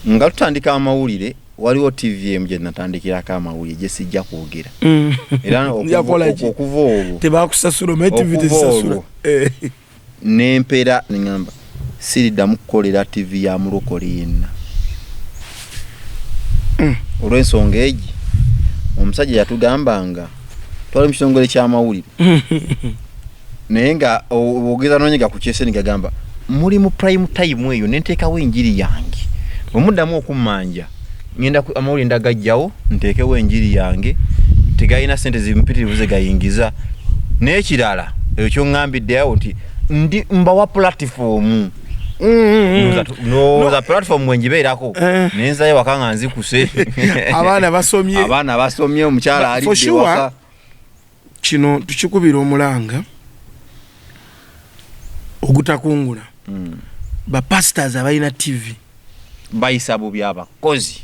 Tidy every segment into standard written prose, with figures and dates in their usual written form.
Nga tutandika amawulire, waliwo TV emu gye natandikirako amawulire gye sijja kwogera. Era Yakola ki? okuva olwo Tebakusasula, omanyi TV Okuva tezisasula. olwo. Nempera neŋamba siriddamu kukolera TV ya mulokole yenna. Olw'ensonga egi, omusajja yatugambanga twali mu kitongole ky'amawulire, naye nga ogeza nonyiga ku kyeseni, gagamba muli mu prime time eyo, nenteekawo enjiri yange, bwe muddamu okummanja ngenda amawulire ndagajjawo nteekewo enjiri yange, tegalina sente zimpitirivu ze gayingiza. N'ekirala ekyo kyoŋŋambidde awo nti ndi mbawa platform. Ndowooza platform bwe ngibeerako nenzayo waka nga nzikuse. Abaana basomye. Abaana basomye, omukyala For alidde sure. waka. Kino tukikubira omulanga ogutakungula. Bapastors abalina TV Bayisa bubi abakozi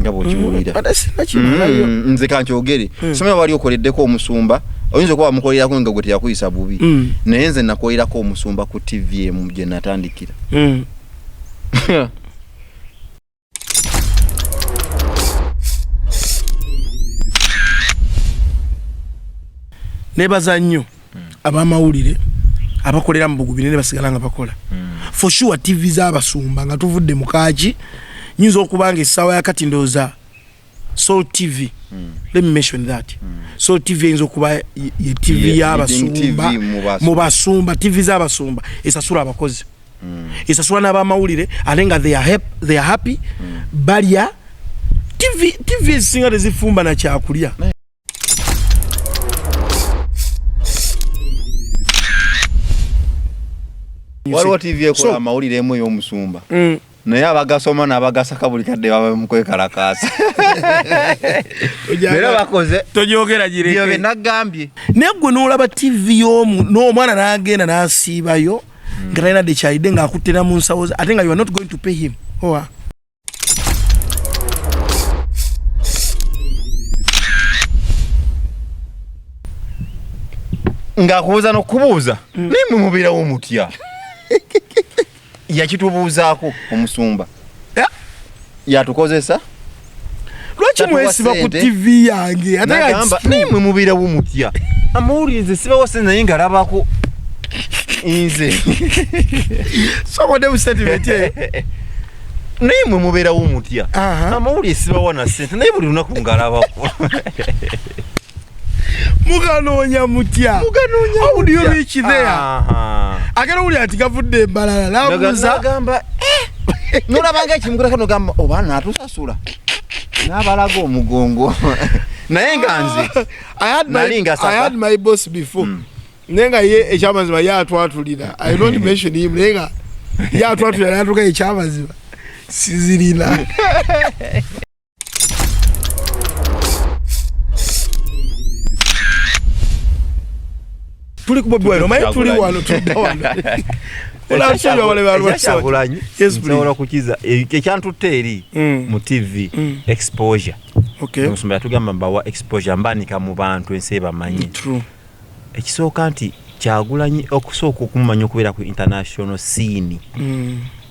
nga bw'okiwulira. Ate sinakimalayo. Nze kankyogere. Somera wali okoleddeko omusumba, oyinza okuba wamukolerako nga gwe teyakuyisa bubi. Naye nze nakolerako omusumba ku TV emu gye natandikira. Nebaza nnyo abamawulire abakolera mu bugubi ne basigala nga bakola. For sure, TV z'abasumba, nga tuvudde mu kaaki, nyinza okuba nga essaawa yakati ndowooza Soul TV, let me mention that, Soul TV eyinza okuba ye TV y'abasumba. Leading TV mu basumba. Mu basumba, TV z'abasumba esasula abakozi, esasula n'abamawulire, ate nga they are happy, balya. TV ezisinga tezifumba na kyakulya. Waliwo TV ekola amawulire emu ey'omusumba, naye abagasoma n'abagasaka buli kadde baba mukwekalakaasa era bakoze Togyogera. Byo Gireke. bye nagambye. Naye gwe n'olaba TV y'omu n'omwana n'agenda n'asiibayo nga talina dde kyalidde, ng'akuttira mu nsawo ze, ate nga you are not going to pay him owa. Ng'akubuuza n'okubuuza, naye mwe mubeerawo mutya? Yakitubuuzaako omusumba. Yatukozesa. Lwaki Tatuwa mwesiba ku ssente. TV yange ate nga Nagamba, it's true? Naye mwe mubeerawo mutya? Amawulire nze sibawa sente, naye ngalabako nze. Sokodde mu statement eyo. Naye mwe mubeerawo mutya? Amawulire sibawa na sente, naye buli lunaku ngalabako. Muganoonya mutya? Muganoonya How do you mutya? reach there? Agenda owulira nti gavudde embalala, nabuuza. Nagamba, "Eh." Nolabanga ekimugulako nogamba oba natusasula n'abalaga omugongo, naye nga nze Nali nga I saka. had my boss before, naye nga ye ekyamazima ye atwatulira. I don't mention him, naye nga ye atwatulira natuka ekyamazima sizirina. Tuli ku Bobi Wine, omanyi tuli wano, tudda wano. Ekyagulanyi Yes, please. nsobola okukiza ekyantutte eri mu TV, exposure. Omusumba yatugamba mbawa exposure, mbanika mu bantu, ensi ebamanyi. True. Ekisooka nti Kyagulanyi okusooka okumumanya okubeera ku international scene,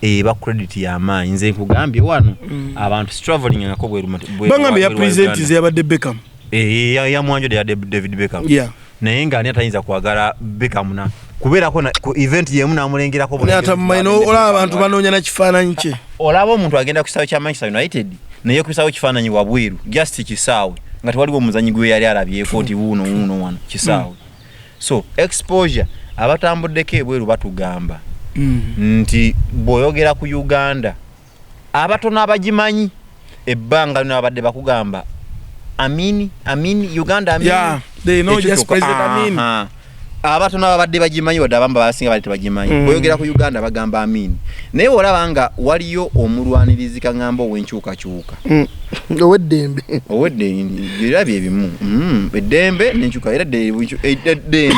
eba credit y'amaanyi. Nze nkugambye wano abantu traveling ngako bweru Bagambye ya bweru wa president Uganda. ze yabadde Beckham. Eh, yamwanjudde ya David Beckham. Naye nga ani atayinza kwagala Beckham na kubeerako ku event yemu namulengerako Naye atamumanyi, olaba abantu banoonya na kifaananyi kye. Olaba omuntu agenda ku kisaawe kya Manchester United naye kusawo kifaananyi wabweru, just kisaawe, nga tewaliwo omuzanyi gwe yali alabyeko nti wuuno wuuno wano kisaawe. So exposure, abatambuddeko ebweru batugamba nti bw'oyogera ku Uganda, abatono abagimanyi ebbanga lino abadde bakugamba Amini, Amini, Uganda, Amini. Yeah, they know Ekyo just kyokka. President Amin. Aha. Abatono ababadde bagimanyi, wadde abamu basinga bali tebagimanyi. Bw'oyogera ku Uganda bagamba Amini, naye olaba nga waliyo omulwanirizi kaŋŋamba ow'enkyukakyuka. Ow'eddembe. Owedde era bye bimu. Eddembe n'enkyuka, era eddembe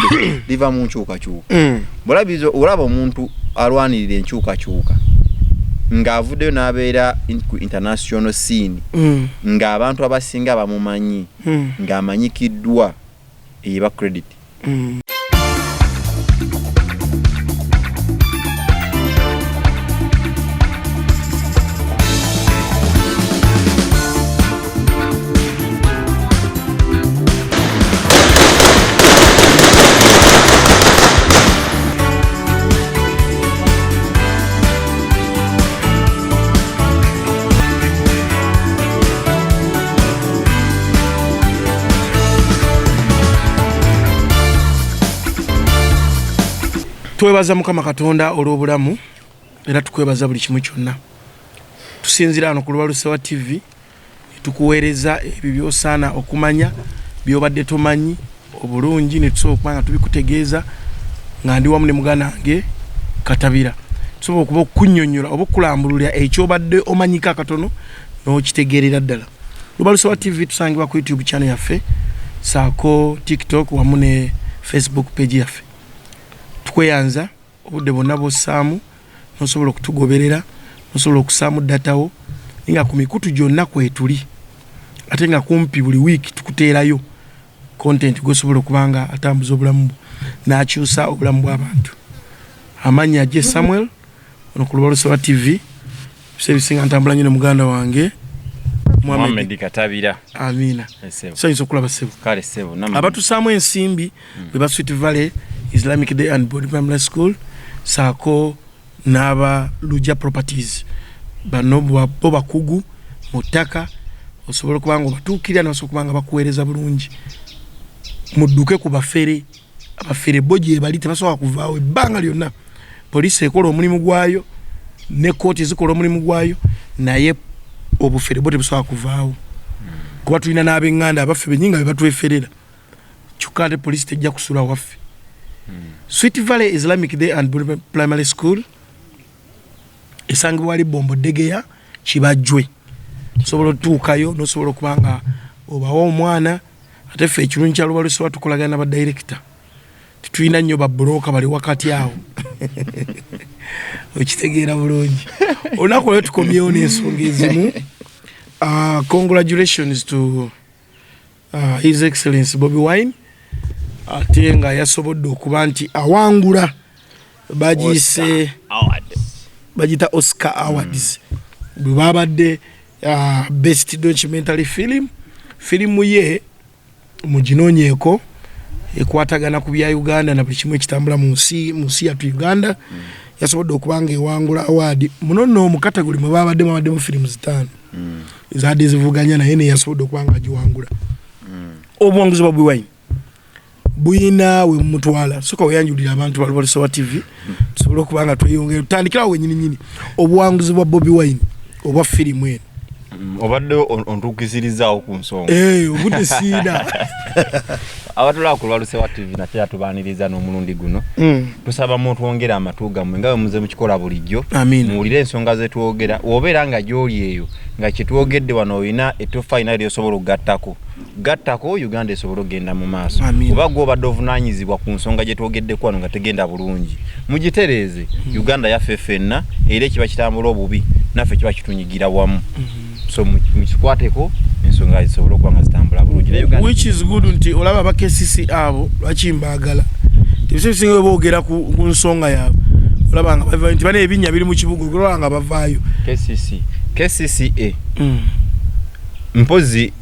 liva mu nkyukakyuka. Olaba omuntu alwanirira enkyukakyuka ng'avuddeyo n'abeera ku international scene, ng'abantu abasinga bamumanyi, ng'amanyikiddwa, eba credit. Twebaza Mukama Katonda olw'obulamu, era tukwebaza buli kimu kyonna. Tusinzira wano ku Lubalusewa TV tukuweereza ebyo by'osaana okumanya by'obadde tomanyi obulungi, ne tusobola okuba nga tubikutegeeza nga ndi wamu ne muganda wange Katabira. Tusobola okuba okukunnyonnyola oba okulambulula ekyobadde omanyiko akatono n'okitegeerera ddala. Lubalusewa TV tusangibwa ku YouTube channel yaffe saako TikTok wamu ne Facebook page yaffe. Tukweyanza obudde bwonna bw'ossaamu n'osobola okutugoberera, n'osobola okussaamu data wo, nga ku mikutu gyonna kwetuli, ate nga kumpi buli wiiki tukuteerayo content gw'osobola okuba nga atambuza obulamu bwo n'akyusa obulamu bw'abantu. Amannya gye Samuel, ono ku Lubalusewa TV. Ebiseera ebisinga ntambula nnyo ne muganda wange Muhammad Katabira. Amiina. Sanyusa okulaba ssebo. Kale ssebo. Abatusaamu ensimbi be ba Sweet Valley Islamic Day and Board Primary School saako n'aba Luja Properties. Bano bo bakugu mu ttaka, osobola okuba nga obatuukirira ne basobola okuba nga bakuweereza bulungi. Mudduke ku bafere, abafere bo gye bali tebasobola kuvaawo ebbanga lyonna. Poliisi ekola omulimu gwayo ne kkooti zikola omulimu gwayo, naye obufere bo tebusobola kuvaawo kuba tulina n'ab'eŋŋanda abaffe bennyini nga be batweferera, kyokka ate poliisi tejja kusula waffe. Sweet Valley Islamic Day and Primary School esangibwa wali Bombo Ddegeya Kibajjwe. Osobola otuukayo n'osobola okuba nga obawa omwana. Ate ffe ekirungi kya Lubalusewa tukolagana na badirekita, tetulina nnyo babbulooka bali wakati awo, okitegeera bulungi. Olunaku lwe tukomyewo n'ensonga ezimu. Congratulations to His Excellency Bobi Wine, ate nga yasobodde okuba nti awangula bagiyise bagiyita Oscar Awards bwe babadde best documentary film. Firimu ye muginoonyeeko, ekwatagana ku bya Uganda na buli kimu ekitambula mu nsi yattu Uganda. Yasobodde okuba nga ewangula award muno nno mu category mwe babadde babaddemu firimu 5 ezadde zivuganya, naye neyasobodde okuba nga agiwangula. Obuwanguzi bwa Bobi Wine buyina we mumutwala. Soka weyanjulira abantu ba Lubalusewa TV tusobole okuba nga tweyongera, tutandikirawo wenyini nyini obuwanguzi bwa Bobi Wine obwa firimu eno. Obadde ontuukisirizaawo ku nsonga. Obudde siina. Abatulaba ku Lubalusewa TV nate yatubaaniriza n'omulundi guno. Tusaba mutwongere amatu gammwe nga bwe muze mukikola bulijjo, muwulire ensonga ze twogera. Obeera nga gy'oli eyo nga kye twogedde wano olina ettoffaali nayo ly'osobola okugattako, gattako, Uganda esobole okugenda mu maaso. Oba gwe obadde ovunaanyizibwa ku nsonga gye twogeddeko wano nga tegenda bulungi, mugitereeze. Uganda yaffe ffenna, era ekiba kitambula obubi naffe kiba kitunyigira wamu. So mukikwateko, ensonga zisobole okuba nga zitambula bulungi. Which is good nti olaba aba KCC abo lwaki mbaagala, ebiseera ebisinga bwe boogera ku nsonga yaabwe olaba nga bavaayo nti bana ebinnya biri mu kibuga, olaba nga bavaayo. KCC, KCCA, mpozi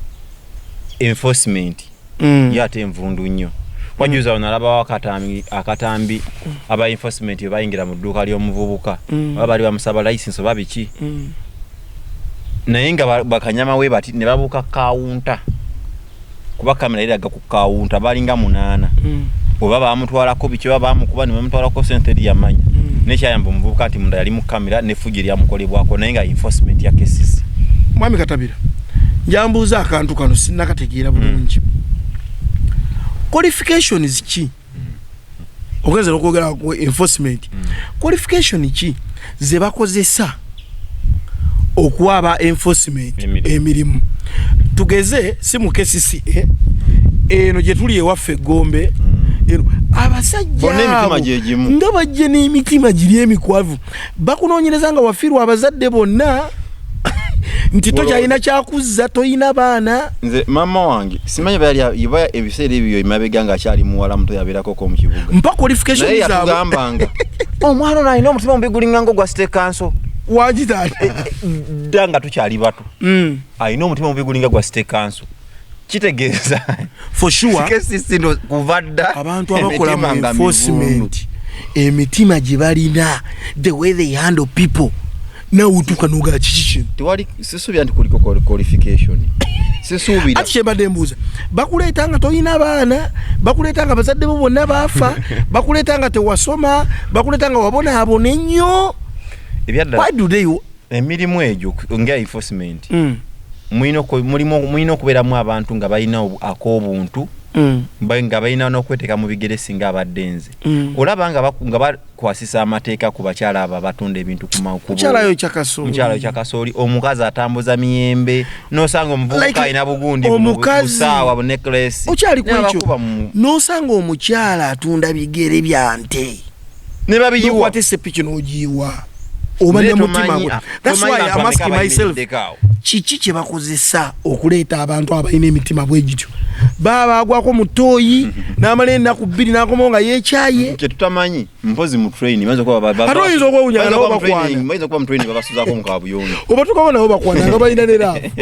enforcement ye ate envundu nnyo. Wajuza wano nalabawo akatambi aba enforcement bwe bayingira mu dduuka ly'omuvubuka, oba baali bamusaba license oba biki, naye nga bakanyama we bati ne babuuka kawunta, kuba kamera eraga ku kawunta balinga 8. Oba bamutwalako biki, oba bamukuba ne bamutwalako sente, eri yamanya. Nekyayamba omuvubuka nti munda yali mu kamera n'effujjo eryamukolebwako, naye nga enforcement ya KCC. Mwami Katabira, njambuuza akantu kano sinnakategeera bulungi. Qualifications ki, ogenza n'okwogera ku enforcement, qualification ki ze bakozesa okuwa aba enforcement emirimu? Tugeze si mu KCCA eno gye tuli ewaffe Gombe eno, abasajja Bonna emitima abo gye gimu. Nga bajje n'emitima giri emikwavu, bakunoonyereza nga wafiirwa abazadde bonna nti tokyalina kyakuzza, toyina baana. Nze maama wange simanyi oba yali oba ebiseera ebyo emabega ng'akyali muwala muto yabeerakoko mu kibuga. Mpa qualification Naye zaabwe. Yatugambanga omwana ono alina omutima omubi gulinga nga ogwa state council. Wagitaata? Dda nga tukyali bato. Alina omutima omubi gulinga gwa state council, kitegeeza For sure. KCC no kuva dda abantu abakola mu emitima nga enforcement emitima gye balina, the way they handle people, nawe otuuka nogaa kiki kino. Tewali, sisuubira nti kuliko qualification. Sisuubira. Ati kyembadde mbuuza, bakuleeta nga tolina baana, bakuleeta nga bazadde bo bonna baafa, bakuleeta nga tewasoma, bakuleeta nga wabonaabona ennyo. Ebyaddala. Why do they Emirimu egyo nga enforcement, mulina okubeeramu abantu nga balina ak'obuntu, nga balina n'okweteeka mu bigere singa abadde nze. Olaba nga bakwasisa amateeka ku bakyala abo abatunda ebintu ku makubo. Mukyalayo kyakasooli. Mukyala kyakasooli, omukazi atambuza miyembe, nosanga omuvubuka Like, alina bugundi buno, busaawa, bu necklace. Okyali ku Naye ekyo, abakuba n'osanga omukyala atunda bigere bya nte, ne babiyiwa. Nokwata esepiki n'ogiyiwa oba Naye ne mutima tomanyi, gwe. That's tomanyi why bantu I'm bameka asking myself, abayimiridde awo. Kiki kye bakozesa okuleeta abantu abalina emitima bwe gityo? Baba agwako mu ttooyi n'amala ennaku 2 n'akomawo nga yeekyaye. Kye tutamanyi, mpozi mu training bayinza okuba Ate oyinza okwewuunya nga bayinza nabo okuba mu bakwana. training, bayinza okuba mu training babasuzaako mu kabuyonjo. Oba tukaba nabo bakwana nga balina ne love.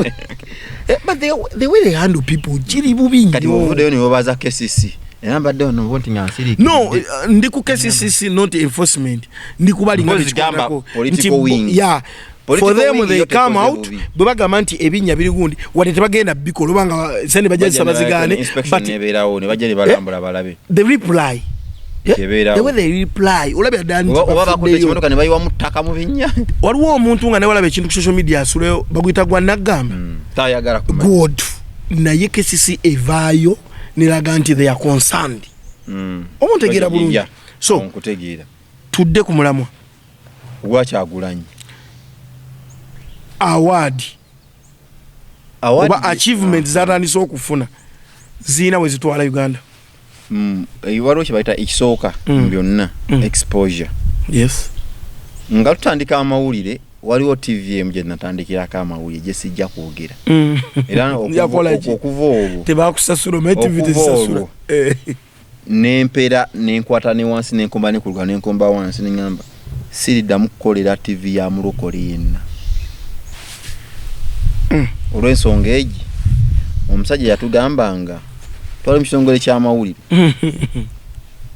But the way they handle people kiri bubi Kati nnyo. ovuddeyo ne webaza KCC, era mbadde wano bo nti nga nsiriikidde. No, ndi ku KCCC, not enforcement. Ndi kubalinga Mpozi gamba bekikwatako. political Nti wing. Yeah. For Political them, wing they yo come tekoze out, bubi. bwe bagamba nti ebinnya biri gundi, wadde tebagenda bikola oba nga sente bajja zisaba zigaane, inspection but nebeerawo ne bajja ne balambula balabe. The reply, yeah? Kebeerawo. The way they reply, olabya ddala nti Oba bakutte bafuddeyo. ekimotoka ne bayiwamu ttaka mu binnya. Waliwo omuntu nga newalaba ekintu ku social media asuleyo, baguyita gwa naggamba. Tayagala kumanya. Good, naye KCC evaayo neraga nti they are concerned. Oba ontegeera bulungi? Yeah. So nkutegeera. Tudde ku mulamwa. Gwakyagulanyi. Award Award oba achievement zatandise okufuna ziina we zitwala Uganda. Waliwo kye bayita ekisooka mu byonna, exposure. Nga tutandika amawulire, waliwo TV gye natandikirako amawulire gye sijja kwogera era Yakola ki? okuva olwo Tebakusasula, omanyi TV Okuva tezisasula. olwo. Nempeera nenkwata ne wansi nenkomba nekuluga nenkomba wansi neŋŋamba siriddamu kukolera TV ya mulokole yenna, olw'ensonga egi omusajja yatugambanga twali mu kitongole ky'amawulire,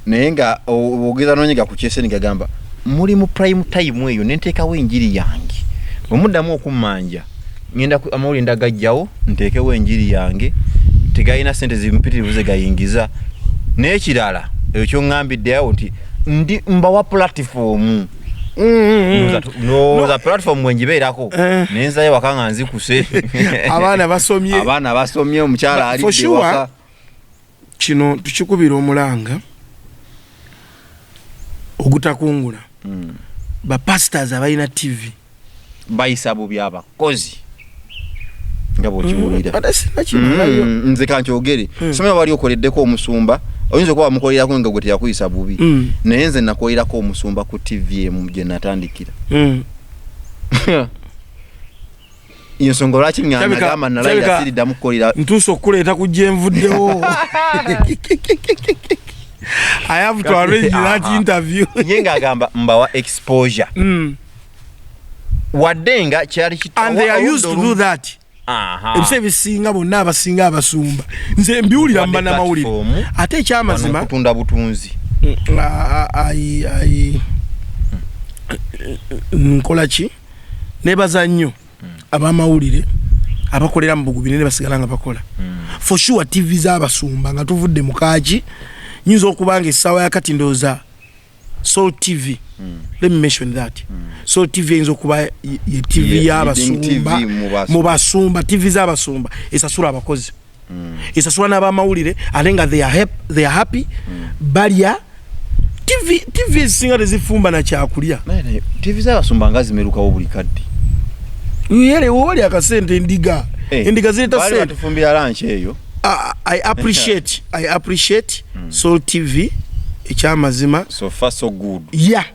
naye nga ogeza nonyiga ku kyeseni gagamba muli mu prime time eyo nenteekawo enjiri yange, bwe muddamu okummanja ngenda amawulire ndagajjawo nteekewo enjiri yange, tegalina sente zimpitirivu ze gayingiza. N'ekirala ekyo kyoŋŋambidde awo nti ndi mbawa platform. Ndowooza platform bwe ngibeerako nenzayo waka nga nzikuse. Abaana basomye. Abaana basomye, omukyala For alidde sure, waka. Kino tukikubira omulanga ogutakungula. Bapastors abalina TV bayisa bubi abakozi nga bw'okiwulira. Ate sinakimalayo. Nze kankyogere. Somera wali okoleddeko omusumba, oyinza okuba wamukolerako nga gwe teyakuyisa bubi, naye nze nakolerako omusumba ku TV emu gye natandikira. Ensonga lwaki nagamba nalayira siriddamu kukolera. Ntuuse okukuleeta ku gye nvuddewo. I have to arrange that interview. Ye ng'agamba mbawa exposure, wadde nga kyali And they are used to do that. Ebiseera ebisinga bonna abasinga abasumba nze mbiwulira mu bannamawulire. Ate ekyamazima, kutunda butunzi. Nkola ki, nebaza nnyo abamawulire abakolera mu bugubi ne basigala nga bakola. For sure, TV z'abasumba nga tuvudde mu kaaki, nyinza okuba nga essaawa yakati ndowooza Soul TV, let me mention that, Soul TV eyinza okuba ye TV y'abasumba. Leading TV mu basumba. Mu basumba, TV z'abasumba esasula abakozi, esasula n'abamawulire, ate nga they are happy, balya. TV ezisinga tezifumba na kyakulya. Naye naye TV z'abasumba nga zimerukawo buli kadde. Yere woli akasente, endiga, endiga zireeta baali sente. batufumbira lunch eyo. I appreciate Soul TV ekyamazima. So far so good. Ya,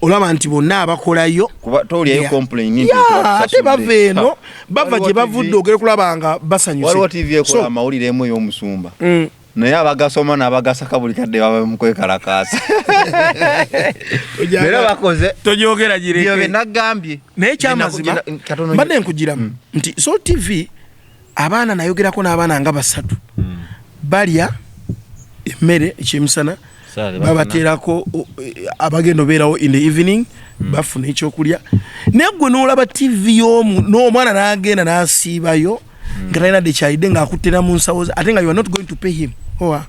olaba nti bonna abakolayo kuba towulirayo complain nti Ya, ate tebatusasulidde. bava eno, bava Waliwo gye bavudde, ogere kulaba nga basanyuse. Waliwo TV ekola amawulire emu ey'omusumba, naye abagasoma n'abagasaka buli kadde baba mu kwekalakaasa. Leero bakoze Tojogera. byo bye Gireke. nagambye. Naye ekyamazima, Katono nnyo. mbadde nkugiramu nti Soul TV abaana, nayogerako n'abaana nga basatu, balya emmere ekyemisana, Sale, babateerako abagenda obeerawo in the evening, bafuna ekyokulya. Naye gwe n'olaba TV y'omu n'omwana n'agenda n'asiibayo. Nga talina dde kyalidde, ng'akuttira mu nsawo ze, ate nga you are not going to pay him owa.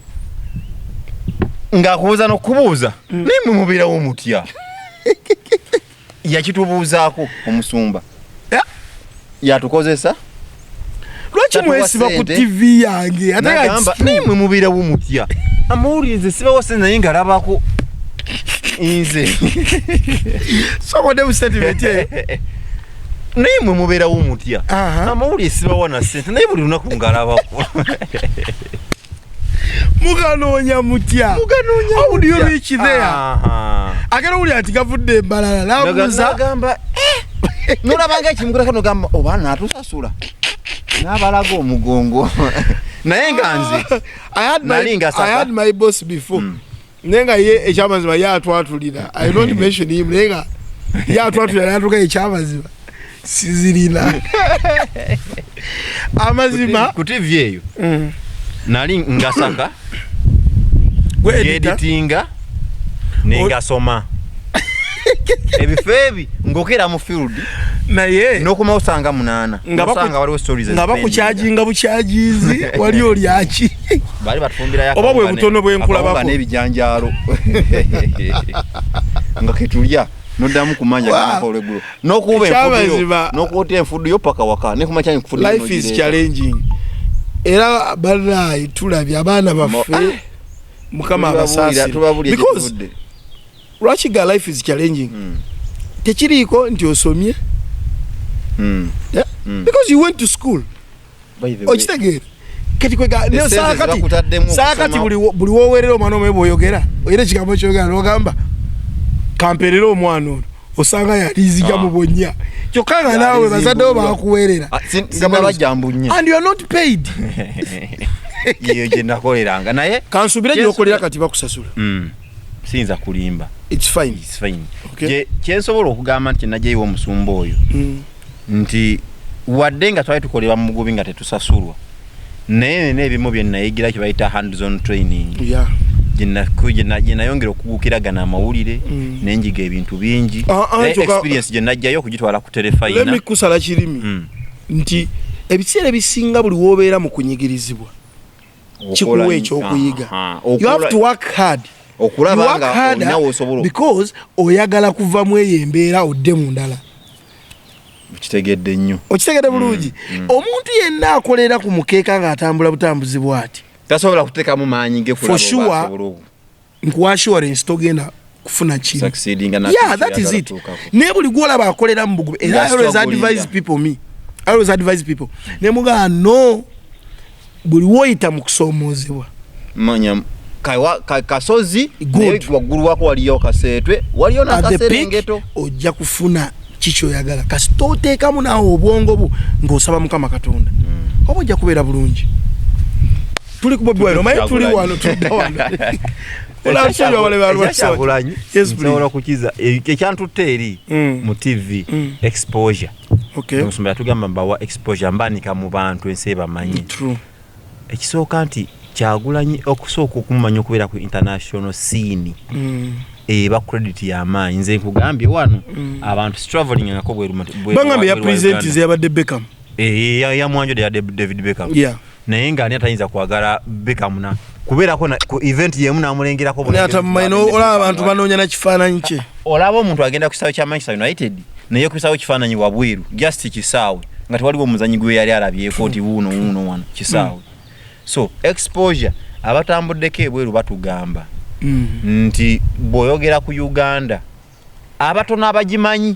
Ng'akubuuza n'okubuuza, naye mwe mubeerawo mutya? Yakitubuuzaako omusumba. Yatukozesa. Lwaki Tatuwa mwesiba ku ssente. TV yange, ate nga Nagamba, it's true. naye mwe mubeerawo mutya? Amawulire nze sibawo sente, naye ngalabako nze. Sokodde mu statement eyo. Naye mwe mubeerawo mutya? Amawulire sibawa na sente, naye buli lunaku ngalabako. Muganoonya mutya? How would you reach there? Agera owulira nti gavudde embalala, nabuuza. Nagamba, "Eh." Nolabanga ekimugulako, nogamba oba natusasula n'abalaga omugongo, naye nga nze Nali nga I had my boss before, naye nga ye ekyamazima ye atwatulira. I don't mention him, naye nga ye atwatulira natuka ekyamazima sizirina amazima. Ku TV eyo nali ngasaka. Gwe editor? Ngeditinga nengasoma ebifo ebi, ngokera mu field Naye nokumawo sanga 8. Nga Osanga waliwo stories nga ezipendinga. bakukyajinga bukyajizi, wali olyaki? Baali batufumbirayo Oba bwe akawunga butono bwe nkulabako. Akawunga n'ebijanjaalo nga ketulya, noddamu kumanja olweggulo n'okuwuba enfudu yo, n'okwota enfudu yo paka waka nekumakya enfudu yo Life is n'ogireeta. challenging, era banaye tulabye abaana baffe. Mukama abasaasire. Tubabuulira Because gyetuvudde. lwaki ga life is challenging? Tekiriiko nti osomye. Yeah? Because you went to school. By the way, Okitegeera kati kwega Essente zibakutaddemu saakati okusoma. buli wowerera omwana omwe bwoyogera, era ekigambo kyoyogera nogamba kamperere omwana ono, osanga yalizija mu bonnya, kyokka nga naawe bazaddewo bakuweerera. Ah, sinabajja mbunye. And you are not paid. Yeyo gye nakoleranga, naye Kansuubire gyokolera kati bakusasula. Siyinza kulimba. It's fine. It's fine. Okay. Kyensobola okugamba nti najjayiwa omusumba oyo, nti wadde nga twali tukolera mu mugubi nga tetusasulwa, naye nina ebimu bye nayigira kye bayita hands on training, gye nayongera okugukiragana amawulire, nenjiga ebintu bingi. Ah, Naye experience gye najjayo okugitwala ku Let terefayina. me kusala kirimi nti ebiseera ebisinga buli wobeera mu kunyigirizibwa kikuwa ekyokuyiga. You have to work hard. You Okulaba work nga harder olinawo osobola because oyagala kuva mu eyo embeera odde mu ndala. Kitegedde nnyo. Okitegedde bulungi? Omuntu yenna akolera ku mukeeka ng'atambula butambuzi bw'ati, Tasobola kuteekamu maanyi ge For kulaba oba sure, asobola nkuwa assurance togenda kufuna kiri. succeedinga na Yeah, that is it. Naye buli gwolaba akolera mu bugubi, era Nga I always struggling. advise people, me, I always advise people ne mugamba no, buli woyita mu kusoomoozebwa, Manya kasozi, Good. naye waggulu wako waliyo kaseetwe, waliyo at the peak n'akaserengeto. Ojja kufuna kikyoyagala kasita oteekamu naawe obwongo bwo ng'osaba Mukama Katonda, oba ojja kubeera bulungi. Tuli ku Bobi Wine, omanyi tuli wano, tudda wano. Ekyagulanyi Yes, please. nsobola okukiza ekyantutte eri mu TV, exposure. Omusumba yatugamba mbawa exposure, mbanika mu bantu ensi ebamanyi. Ekisooka nti Kyagulanyi okusooka okumumanya okubeera ku international scene, eba credit y'amaanyi. Nze nkugambye wano abantu travelingako bweru Bangambye ya bweru wa president Uganda. ze yabadde Beckham. Eh, yamwanjodde ya David Beckham. Naye nga ani atayinza kwagala Beckham na kubeerako ku event yemu namulengerako Naye atamumanyi, olaba abantu banoonya na kifaananyi kye. Olaba omuntu agenda ku kisaawe kya Manchester United naye kusawo kifaananyi wabweru, just kisaawe nga tewaliwo omuzanyi gwe yali alabyeko nti wuuno wuuno wano kisaawe. So exposure, abatambuddeko ebweru batugamba nti bw'oyogera ku Uganda, abatono abagimanyi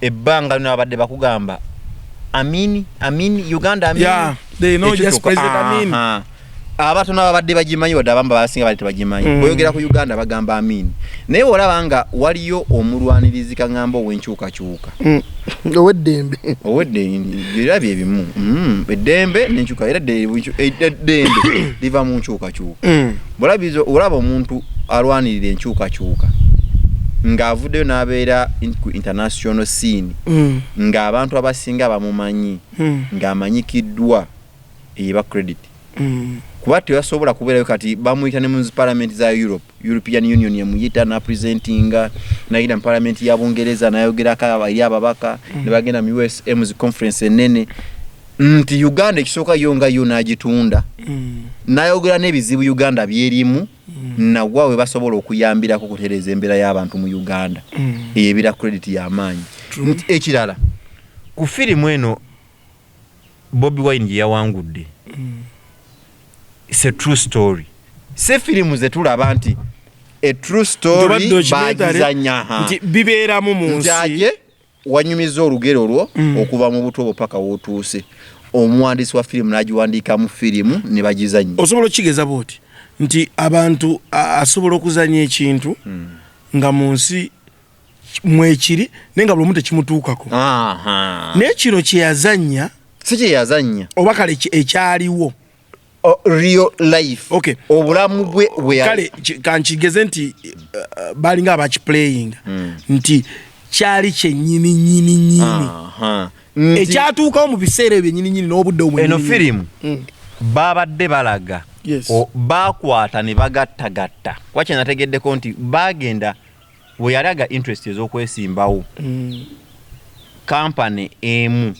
ebbanga lino abadde bakugamba Amini, Amini, Uganda, Amini. Yeah, they know Ekyo just kyokka. President Amin. Aha. Abatono ababadde bagimanyi, wadde abamu basinga badde tebagimanyi, bw'oyogera ku Uganda bagamba Amini. Naye olaba nga waliyo omulwanirizi kaŋŋamba ow'enkyukakyuka, Ow'eddembe. Owedde era byebimu, eddembe nenkyuka, era eddembe liva mu nkyukakyuka. Olaba omuntu alwanirira enkyukakyuka ng'avuddeyo n'abeera ku international scene, ng'abantu abasinga bamumanyi, ng'amanyikiddwa, eba credit, kuba tebasobola kubeerayo. Kati bamuyita ne mu parliament za Europe, European Union yamuyita napresentinga, nagenda mu parliament ya Bungereza nayogerako eri ababaka, ne bagenda mu USMs conference enene. Nti Uganda ekisooka yo nga yo n'agitunda, n'ayogera n'ebizibu Uganda byerimu, nawa we basobola okuyambirako okutereeza embeera y'abantu mu Uganda. Eyo ebeera credit y'amaanyi. Nti ekirala, ku firimu eno Bobi Wine gye yawangudde, it's a true story, si firimu ze tulaba nti a true story bagizanya. Nti bibeeramu mu nti nsi. Ate wanyumiza olugero lwo okuva mu buto bwo paka wootuuse, omuwandiisi wa firimu n'agiwandiika mu firimu ne bagizanya. Osobola okukigeza bwoti nti abantu asobola okuzanya ekintu nga mu nsi mwekiri, naye nga buli omu tekimutuukako. Naye kino kyeyazanya Si kyeyazanya. Oba kale ekyaliwo. Real life. Obulamu bwe bwe Kale kankigeze nti balinga abakiplayinga nti kyali kyennyini nyini nyini ekyatuukawo mu biseera ebyo byennyini nyini n'obudde obwo. Eno firimu babadde balaga bakwata ne bagattagatta, kuba kyenategeddeko nti bagenda bwe yalaga interest ez'okwesimbawo, kampani emu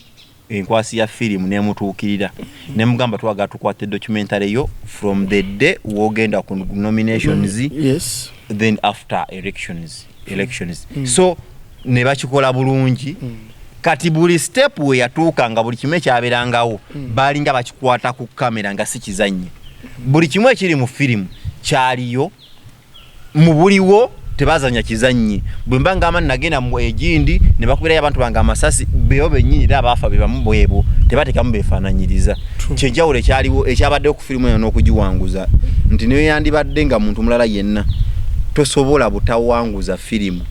enkwasi ya firimu nemutuukirira nemugamba, "Twagala tukwate documentary yo from the day wogenda ku nominations, then after elections." So ne bakikola bulungi. Kati buli step we yatuuka, nga buli kimu ekyabeerangawo balinga bakikwata ku kamera, nga si kizannye. Buli kimu ekiri mu firimu kyaliyo mu buliwo, tebazanya kizannye. Bwe mba ngamba nagenda mu egindi ne bakubirayo abantu bange amasasi, bebo bennyini era abaafa be bamu bwebo, tebatekamu beefaananyiriza. Kyenjawulo ekyaliwo ekyabaddewo ku firimu eno n'okugiwanguza, nti neyo yandibadde nga muntu mulala yenna tosobola butawanguza firimu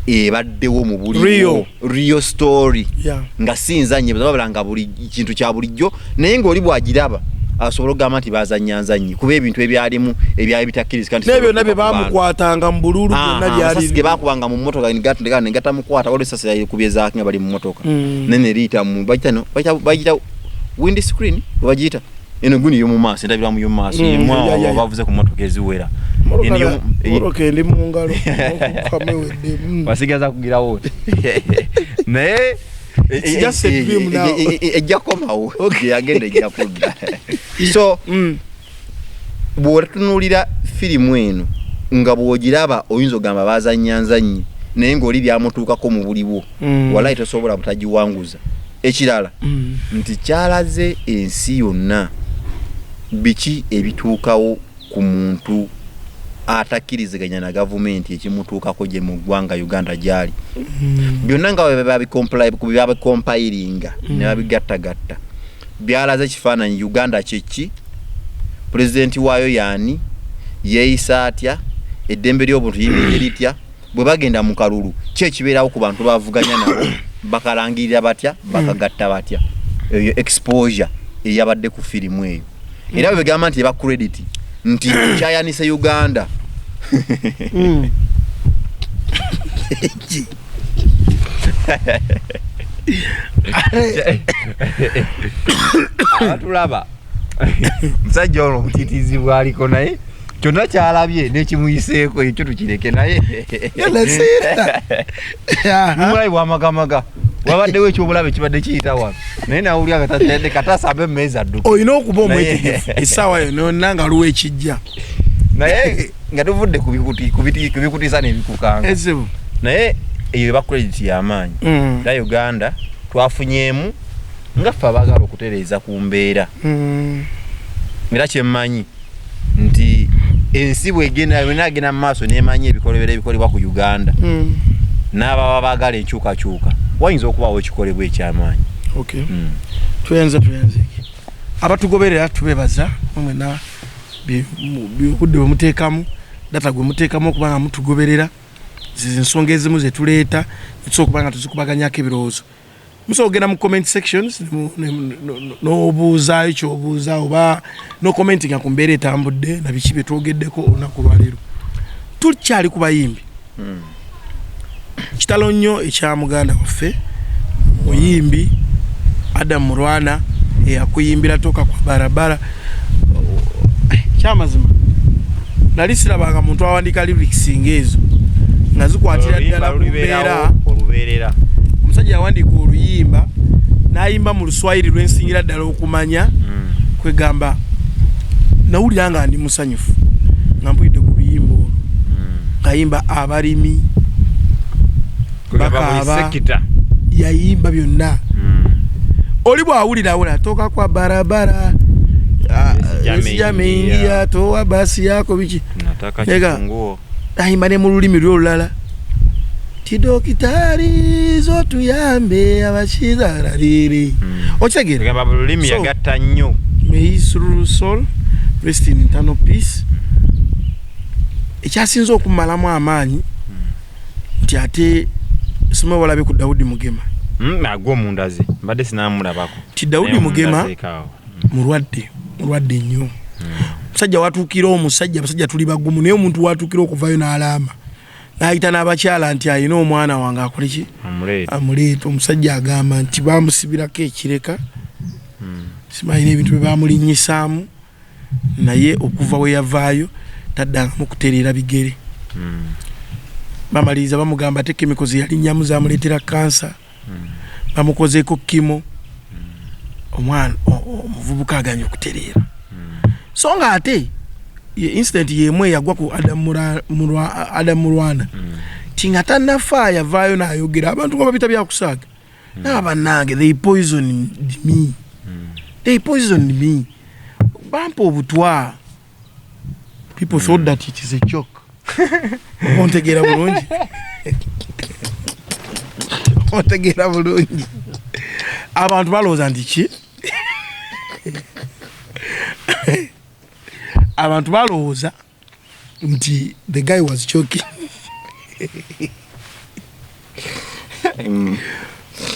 ebaddewo mu buliwo. Real. Real story, nga si nzannye, babula nga buli kintu kya bulijjo, naye ng'oli bw'agiraba asobola okugamba nti bazannya nzannye, kuba ebintu ebyalimu ebyali bitakkirizika nti naye byonna bye sobola okuba ku bantu. Bamukwatanga mu bululu byonna Amasasi ge byali bakubanga mu mmotoka negatamukwata, waliwo esasi yalikubye zaaki nga bali mu mmotoka, naye neriyita mu bagiyita no bagiyita wind screen, bagiyita eno guni yo mu maaso, endabirwamu yo mu maaso. Yemu awo bavuze ku mmotoka eziwera. Eno Motoka endi mu ngalo okukamewedde. Wasigaza kugirawo oti, naye It's just a dream now. Ejja kukomawo gyeyagenda, ejja kudda. So bw'otunuulira firimu eno nga bw'ogiraba oyinza ogamba bazannya nzannye, naye ng'oli byamutuukako mu buliwo, walayi tosobola butagiwanguza. Ekirala nti kyalaze ensi yonna biki ebituukawo ku muntu atakkiriziganya na gavumenti, ekimutuukako gye mu ggwanga Uganda gyali. Byonna nga bwe babicompilinga ne babigattagatta, byalaze ekifaananyi Uganda kyeki, pulezidenti waayo yaani, yeeyisa atya, eddembe ly'obuntu liyimiridde litya, bwe bagenda mu kalulu ki ekibeerawo ku bantu bavuganya nabo, bakalangirira batya, bakagatta batya. Eyo exposure eyabadde ku firimu eyo, era bwe begamba nti eba credit nti kyayanise Uganda. Abatulaba, musajja ono obutiitiizi bwaliko, naye kyonna kyalabye nekimuyiseeko, ekyo tukireke. Naye mulayi bwamagamaga, wabaddewo ekyobulabe ekibadde kiyita wano, naye nawulira katasambe emmeeza adduke. Olina okuba omwetegefu essaawa yonna nga luwa ekijja. Naye nga tuvudde ku bikutiisa n'ebikukanga, ezibu, naye eyo eba credit y'amaanyi. Era Uganda twafunyeemu nga ffe abaagala okutereeza ku mbeera. Era kyemmanyi nti ensi bwegenda bwenagenda mu maaso nemanyi ebikolobero ebikolebwa ku Uganda, n'ababa baagala enkyukakyuka, wayinza okubaawo ekikolebwa ekyamaanyi. Okay. Tweyanze abatugoberera, tubebaza mwena obudde bwe muteekamu, data gwe muteekamu okuba nga mutugoberera. Zizi ensonga ezimu zetuleeta netusobola okuba nga tuzikubaganyako ebirowoozo. Musobola okugenda mu comment sections n'obuuzaayo kyobuuza oba nocommentinga ku mbeera etambudde na biki byetwogeddeko olunaku lwaleero. Tukyali ku bayimbi. Kitalo nnyo ekya muganda waffe muyimbi Adam Mulwana eyakuyimbira Toka kwa Barabara. Kyamazima nali sirabanga muntu awandiika lyrics ngaezo nga zikwatira ddala ku mbeera. Olubeerera. Omusajja yawandiika oluyimba N'ayimba mu Luswayiri lwensingira ddala okumanya. Kwegamba nawulira nga ndi musanyufu nga mpulidde ku luyimba olwo ng'ayimba abalimi Kugamba buli bakaaba. sekita. Yayimba byonna. Oli bwawulira awulira toka kwa barabara, ah, Yesu Yesu ameingia, toa basi yako, biki. Nataka Nega. kifunguo. Ayimba ne mu lulimi lwe olulala ti dokitari zotuyambe abakizarariri. Okitegeera? Kugamba buli lulimi yagatta nnyo. May his soul rest in eternal peace. Ekyasinze okumalamu amaanyi nti ate sima walabye ku Dawudi Mugema. Agwo omundaze mbadde sinamulabako. Nti Dawudi Naye Mugema omundazeeko awo. mulwadde, mulwadde nnyo. Omusajja watuukira, omusajja, abasajja tuli bagumu, naye omuntu watuukira okuvayo n'alaama n'ayita n'abakyala nti alina omwana wange akole ki? Amuleete. Amuleeta. Omusajja agamba nti bamusibirako ekireka, simanyi ebintu bye bamulinnyisaamu, naye okuva we yavaayo taddangamu kutereera bigere. Bamaliriza bamugamba ate chemicals yalinnyamu zamuleetera kansa. Bamukozeeko chemo. Omwana omuvubuka aganye okutereera. So nga ate ye incident yemu eyagwa ku Adam Mulwana, ti nga tannafa yavaayo n'ayogera, abantu nga babita byakusaaga. Naba bannange, they poisoned me, they poisoned me, bampa obutwa. People thought that it is a joke. Ontegeera bulungi, ontegeera bulungi. Abantu balowooza nti ki? Abantu balowooza nti the guy was joking.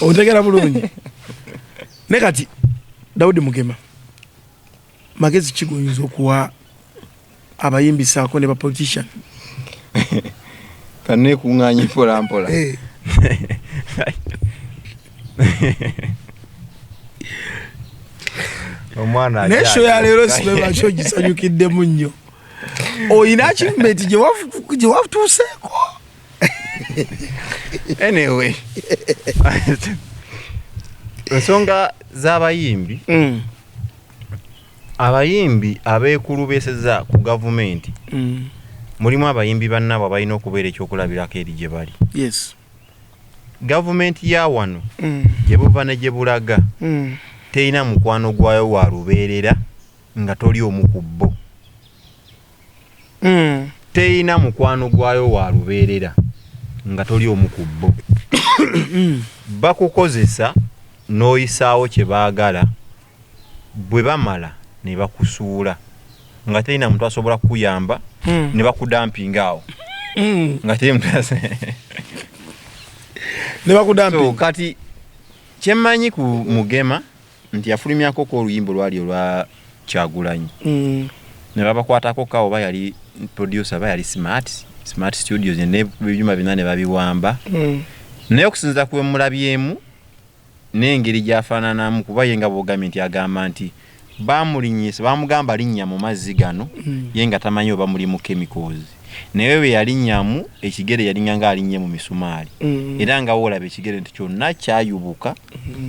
Ontegeera bulungi? Ne kati Dawudi Mugema, magezi ki goyinza okuwa abayimbi saako ne bapolitician? Kanekuŋŋaanye mpola mpola. Eh. Omwana Naye show ya leero sibe ogisanyukiddemu nnyo. Oyina achievement gye watuuseeko. Anyway, ensonga z'abayimbi, abayimbi abeekulubeseza ku gavumenti, mulimu abayimbi bannaabwe abalina okubeera ekyokulabirako eri gye bali. Gavumenti ya wano, gye buva ne gye bulaga, terina mukwano gwayo wa lubeerera nga toli omu ku bo. Terina mukwano gwayo wa lubeerera nga toli omu ku bo. Bakukozesa n'oyisaawo kye baagala, bwe bamala ne bakusuula nga terina muntu asobola kukuyamba, ne bakudampinga awo nga teri muntu Ne bakudampinga. So, kati kyemmanyi ku Mugema nti yafulumyako ko oluyimba olwali olwa Kyagulanyi, ne babakwatako ka oba yali producer oba yali Smart Studios n'ebyuma byonna ne babiwamba. Naye okusinziira ku bwemulabyemu n'engeri gy'afaananamu, kuba ye nga bw'ogambye nti agamba nti bamulinnyisa, bamugamba linnya mu mazzi gano, ye nga tamanyi oba mulimu chemicals, naye bwe yalinnyamu ekigere yalinnya nga alinnye mu misumaali. Era nga woolaba ekigere nti kyonna kyayubuka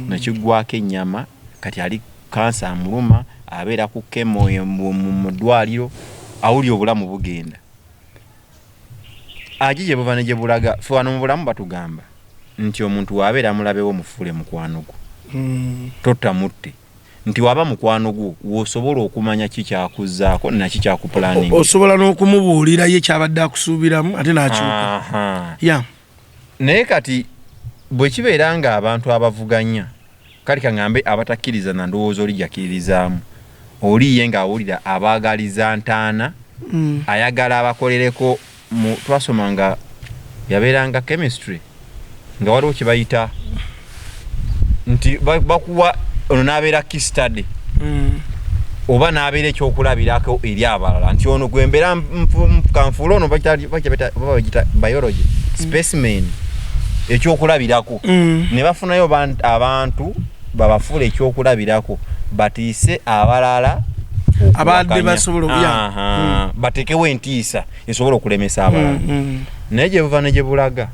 nekiggwako ennyama. Kati ali kansa amuluma, abeera ku chemo mu ddwaliro, awulira obulamu bugenda agi gye buva ne gye bulaga. Fe wano mu bulamu batugamba nti omuntu waabeera mulabewo mufuule mukwano gwo. Totta mutte, nti waba mukwano gwo wosobola okumanya ki kyakuzzaako naki kyakupulaninga. Osobola n'okumubuulira ye kyabadde akusuubiramu ate n'akyuka. Ya. Naye kati bwe kibeera nga abantu abavuganya, kale kaŋŋambe abatakkiriza na ndowooza oli gyakkiririzaamu, oli ye ng'awulira abaagaliza ntaana, ayagala abakolereko mu twasoma nga yabeeranga chemistry nga waliwo kye bayita nti bakuwa ono n'abeera case study oba n'abeera ekyokulabirako eri abalala, nti ono gwembeera kanfuule ono oba bagita biology specimen, ekyokulabirako. Ne bafunayo abantu babafuula ekyokulabirako batiise abalala Abadde okuwakanya. basobola ya. Aha, bateekewo entiisa esobola okulemesa abalala. Naye gye buva ne gye bulaga,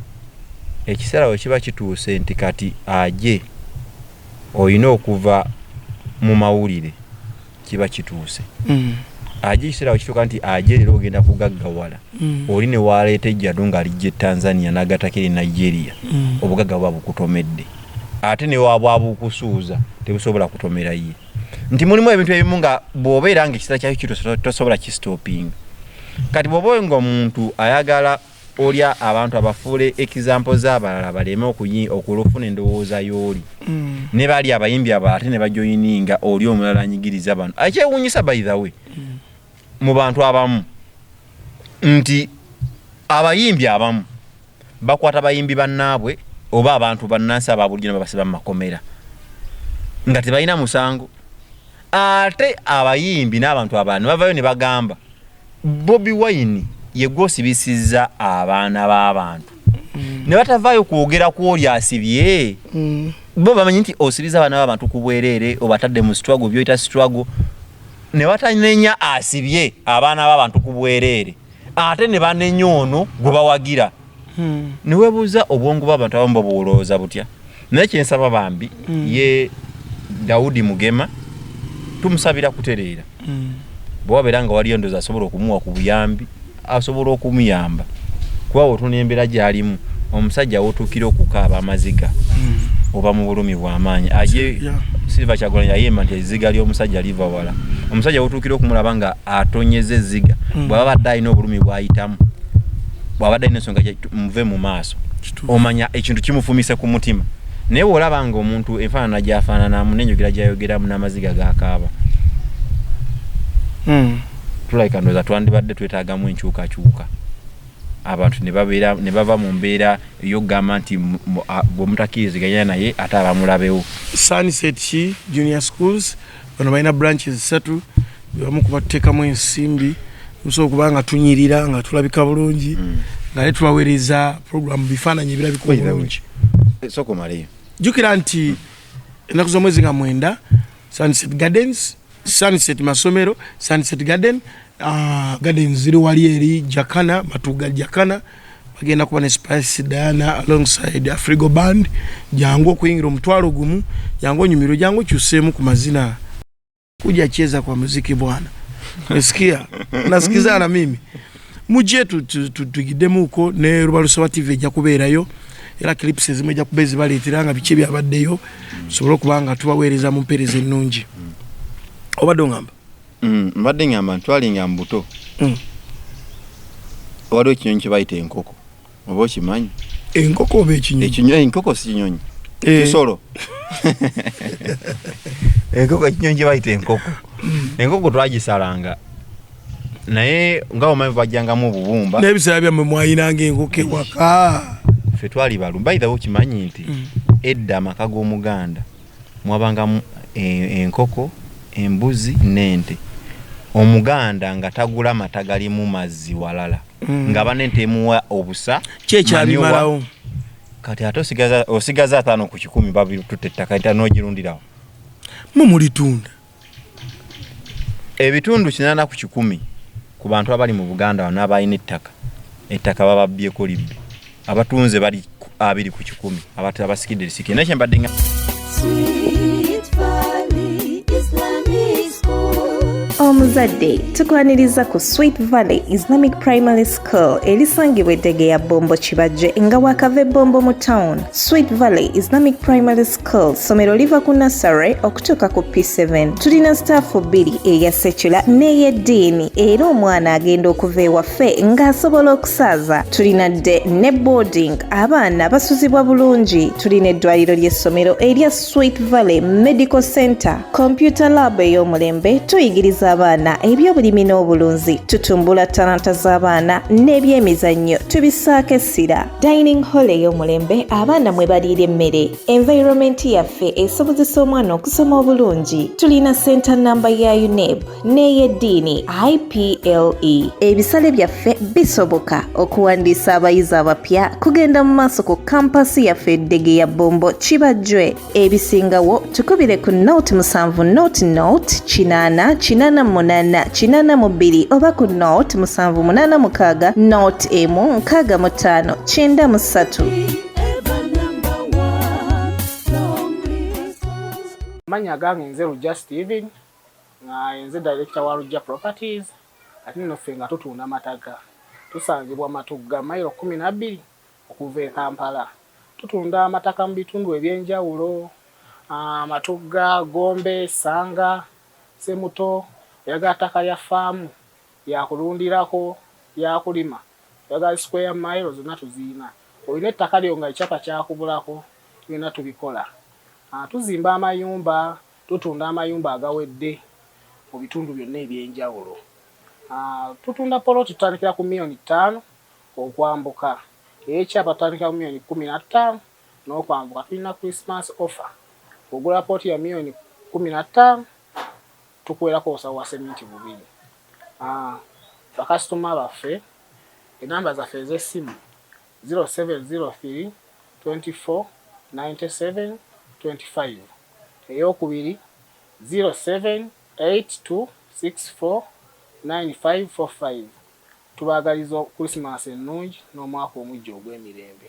ekiseera we kiba kituuse nti kati aje Olina okuva mu mawulire, kiba kituuse. Aje ekiseera wekituuka nti aje leero ogenda kugaggawala, oli ne waleeta ejjado ng'alijja e Tanzania n'agatako eri Nigeria, obugagga buba bukutomedde, ate ne wabwa bukusuuza tebusobola kutomera ye. Nti mulimu ebintu ebimu nga bw'obeera nga ekiseera kyakyo kituuse, tosobola kistopinga. Kati bw'oba nga omuntu ayagala oli abantu abafuule example z'abalala baleme okulufuna endowooza y'oli, ne bali abayimbi abalala ate ne bajoyininga oli omulala anyigiriza bano. Ekyewuunyisa, by the way, mu bantu abamu nti abayimbi abamu bakwata bayimbi bannaabwe oba abantu bannansi aba bulijjo ne babasiba mu makomera nga tebalina musango, ate abayimbi n'abantu abalala ne bavayo ne bagamba Bobi Wine ye gwosibisizza abaana b'abantu, ne batavaayo kwogera ku oli asibye. Bo bamanyi nti osibiza abaana b'abantu ku bwereere, obatadde mu struggle, byoyita struggle, ne batanenya asibye abaana b'abantu ku bwereere, ate ne banenya ono gwe bawagira. Ne weebuuza obwongo bw'abantu abamu bo buwolooza butya. Naye kyensaba bambi, ye Dawudi Mugema tumusabira kutereera. Bwe wabeera nga waliyo ndowooza asobola okumuwa ku buyambi, asobola okumuyamba, kuba bw'otunula embeera gy'alimu, omusajja wotuukira okukaaba amaziga oba mu bulumi bw'amaanyi. Aje Silver Kyagulanyi yayimba nti ezziga ly'omusajja liva wala. Omusajja wotuukira okumulaba nga atonyeza ezziga, bw'aba badde alina obulumi bw'ayitamu, bw'abadde alina ensonga, muve mu maaso, omanya ekintu kimufumise ku mutima. Naye bw'olaba nga omuntu enfaanana gy'afaananamu n'enjogera gy'ayogeramu n'amaziga g'akaaba, tulabika ndowooza twandibadde twetaagamu enkyukakyuka, abantu ne babeera ne bava mu mbeera ey'okugamba nti bwe mutakkiriziganya naye ate abamulabewo. Sunset ki Junior Schools, bano balina branches ssatu, bebamu kubatuteekamu ensimbi musobola okuba nga tunyirira nga tulabika bulungi, nga ne tubaweereza program bifaananyi ebirabika By the way, obulungi. Sooka omaleyo. Jjukira nti ennaku z'omwezi nga 9, Sunset Gardens, Sunset masomero, Sunset Garden, gardens ziri wali eri Jakana, Matuga Jakana, bagenda kuba ne Spice Diana alongside Afrigo Band. Jangu, okuyingira 10,000. Jangu onyumirwe, jangu okyuseemu ku mazina, kuja cheza kwa muziki bwana. Umesikia? Nasikizana na mimi, mujje tugidemuko ne Lubalusawa TV ejja kubeerayo, era clips ezimu ejja kuba ezibaleetera nga biki ebyabaddeyo, tusobole okuba nga tubaweereza mu mpeereza ennungi. Obadde ongamba? Mbadde ngamba ntwalinga mu buto, waliwo ekinyonyi kye bayita enkoko, oba okimanyi? Enkoko oba ekinyonyi? Ekinyonyi. Enkoko si kinyonyi? Kisolo. Enkoko, ekinyonyi kye bayita enkoko. Enkoko twagisalanga, naye nga omanyi bajjangamu obubumba. N'ebiseera byammwe mwayinanga enkoko ewaka? Ffe twali balumba. By the way, okimanyi nti edda amaka g'Omuganda mwabangamu enkoko, embuzi n'ente? Omuganda nga tagula mata galimu mazzi walala, nga banente emuwa obusa. Kyekyabimalawo. Kati ate osigaza 50% babitutte ettaka nti n'ogirundirawo. Mumulitunda. Ebitundu 80 ku bantu abali mu Buganda wano abalina ettaka, ettaka bababbyeko libbi. Abatunze bali 20% abasikidde lisike. Naye kyembadde nga Sweet Valley Islamic School. Omuzadde, tukwaniriza ku Sweet Valley Islamic Primary School erisangibwa eddege ya Bombo Kibajje, nga wakava Ebombo mu town. Sweet Valley Islamic Primary School ssomero liva ku nursery okutuuka ku P7. Tulina staff bbiri, eya secular n'ey'eddiini, era omwana agenda okuva ewaffe ng'asobola okusaaza. Tulina day ne boarding, abaana basuzibwa bulungi. Tulina eddwaliro ly'essomero erya Sweet Valley Medical Center, computer lab ey'omulembe. Tuyigiriza abaana ebyobulimi n'obulunzi, tutumbula talanta z'abaana, n'ebyemizannyo tubissaako essira. Dining hall ey'omulembe abaana mwe baliira emmere. Environment yaffe esobozesa omwana okusoma obulungi. Tulina center namba ya UNEB n'ey'eddiini IPLE. Ebisale byaffe bisoboka. Okuwandiisa abayizi abapya kugenda mu maaso ku kampasi yaffe eddege ya Bombo Kibajjwe. Ebisingawo tukubire ku 07 00 80 88 82 oba ku 0786 01 65 93. Ever number one. Long resource. Amannya agange nze Lujja Steven, nga nze director wa Lujja Properties, ate nno ffe nga tutunda mataka. Tusangibwa Matugga, mayiro 12 okuva e Kampala. Tutunda amataka mu bitundu eby'enjawulo, Matugga, Gombe, Ssanga, Ssemuto. Oyagala ttaka lya ffaamu, lya kulundirako, lya kulima, oyagala square mile, zonna tuziyina. Olina ettaka lyo nga ekyapa kyakubulako, byonna tubikola. Tuzimba amayumba, tutunda amayumba agawedde mu bitundu byonna eby'enjawulo. Tutunda poloti, tutandikira ku miliyoni 5 okwambuka. Ekyapa tutandikira ku miliyoni 15 n'okwambuka. Tulina Christmas offer: ogula poloti ya miliyoni 15, tukuwerako obusawo bwa seminti bubiri. Bakasitoma baffe, enamba zaffe ez'essimu 0703 24 97 25, eyokubiri 0782 64 9545. Tubaagaliza Krisimansi ennungi n'omwaka omujja ogw'emirembe.